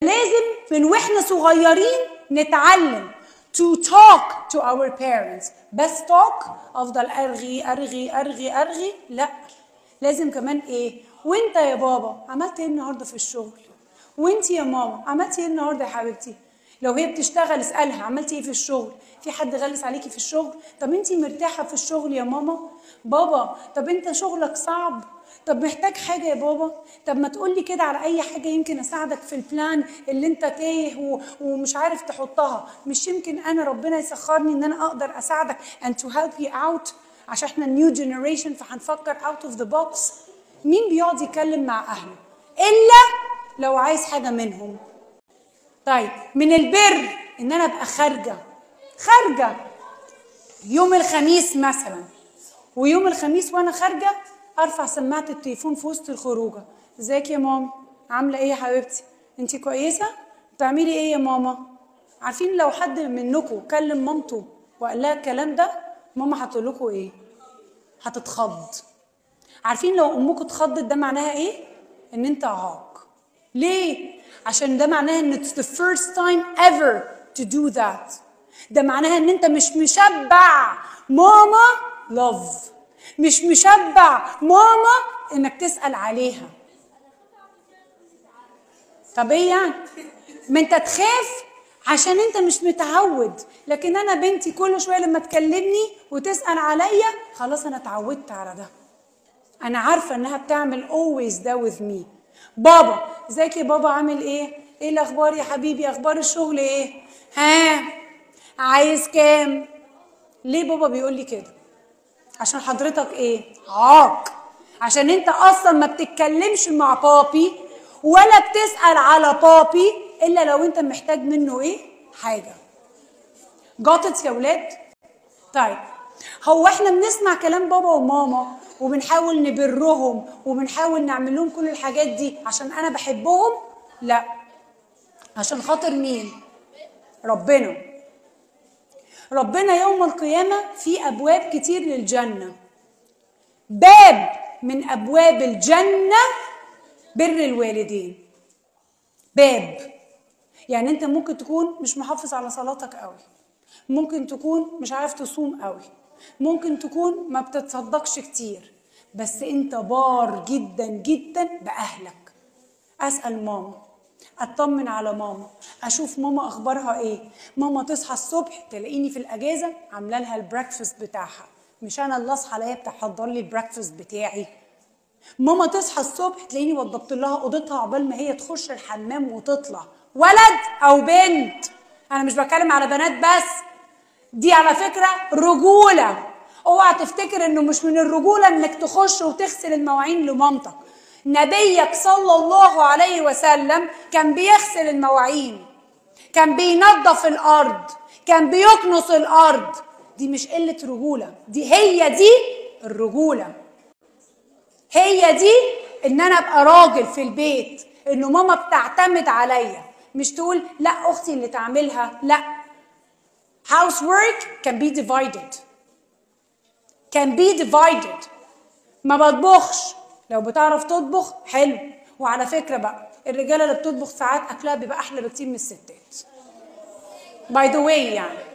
لازم من واحنا صغيرين نتعلم to talk to our parents. بس talk افضل ارغي ارغي ارغي ارغي، لا، لازم كمان ايه؟ وانت يا بابا عملت ايه النهارده في الشغل؟ وانت يا ماما عملتي ايه النهارده يا حبيبتي؟ لو هي بتشتغل اسالها عملتي ايه في الشغل؟ في حد غلس عليكي في الشغل؟ طب انت مرتاحة في الشغل يا ماما؟ بابا طب انت شغلك صعب؟ طب محتاج حاجة يا بابا؟ طب ما تقولي كده على اي حاجة يمكن اساعدك في ال plan اللي انت تايه ومش عارف تحطها، مش يمكن انا ربنا يسخرني ان انا اقدر اساعدك and to help you out، عشان احنا new generation فهنفكر out of the box. مين بيقعد يتكلم مع اهله الا لو عايز حاجة منهم؟ طيب من البر ان انا ابقى خارجه يوم الخميس مثلا، ويوم الخميس وانا خارجه ارفع سماعه التليفون في وسط الخروجه، ازيك يا ماما؟ عامله ايه يا حبيبتي؟ انت كويسة؟ بتعملي ايه يا ماما؟ عارفين لو حد منكم كلم مامته وقال لها الكلام ده، ماما هتقول لكم ايه؟ هتتخض. عارفين لو امكم اتخضت ده معناها ايه؟ ان انت عاق. ليه؟ عشان ده معناها ان it's the first time ever to do that. ده معناها ان انت مش مشبع ماما love، مش مشبع ماما انك تسأل عليها. طب ايه يعني؟ ما انت تخاف عشان انت مش متعود. لكن انا بنتي كل شوية لما تكلمني وتسأل عليا خلاص انا اتعودت على ده، انا عارفه انها بتعمل always ده with me. بابا ازيك يا بابا؟ عامل ايه؟ ايه الاخبار يا حبيبي؟ اخبار الشغل ايه؟ ها عايز كام؟ ليه بابا بيقول لي كده؟ عشان حضرتك ايه؟ عاق. عشان انت اصلا ما بتتكلمش مع بابي ولا بتسأل على بابي الا لو انت محتاج منه ايه؟ حاجة. Got it يا ولاد؟ طيب هو احنا بنسمع كلام بابا وماما وبنحاول نبرهم وبنحاول نعمل لهم كل الحاجات دي عشان انا بحبهم؟ لا، عشان خاطر مين؟ ربنا. ربنا يوم القيامة في أبواب كتير للجنة، باب من أبواب الجنة بر الوالدين. باب يعني أنت ممكن تكون مش محافظ على صلاتك قوي، ممكن تكون مش عارف تصوم قوي، ممكن تكون ما بتتصدقش كتير، بس أنت بار جدا جدا بأهلك. أسأل ماما، اطمن على ماما، اشوف ماما اخبارها ايه. ماما تصحى الصبح تلاقيني في الاجازة عامله لها ال breakfast بتاعها، مش انا اللي اصحى الاقيها بتحضر لي ال breakfast بتاعي. ماما تصحى الصبح تلاقيني وضبت لها اوضتها عقبال ما هي تخش الحمام وتطلع. ولد او بنت، انا مش بتكلم على بنات بس، دي على فكرة رجوله. اوعى تفتكر انه مش من الرجولة انك تخش وتغسل المواعين لمامتك. نبيك صلى الله عليه وسلم كان بيغسل المواعين، كان بينظف الأرض، كان بيكنس الأرض. دي مش قلة رجولة، دي هي دي الرجولة. هي دي إن أنا أبقى راجل في البيت، إنه ماما بتعتمد عليا، مش تقول لا أختي اللي تعملها. لا، housework can be divided، can be divided. ما بطبخش، لو بتعرف تطبخ حلو. وعلى فكرة بقى الرجالة اللي بتطبخ ساعات أكلها بيبقى أحلى بكتير من الستات، by the way يعني.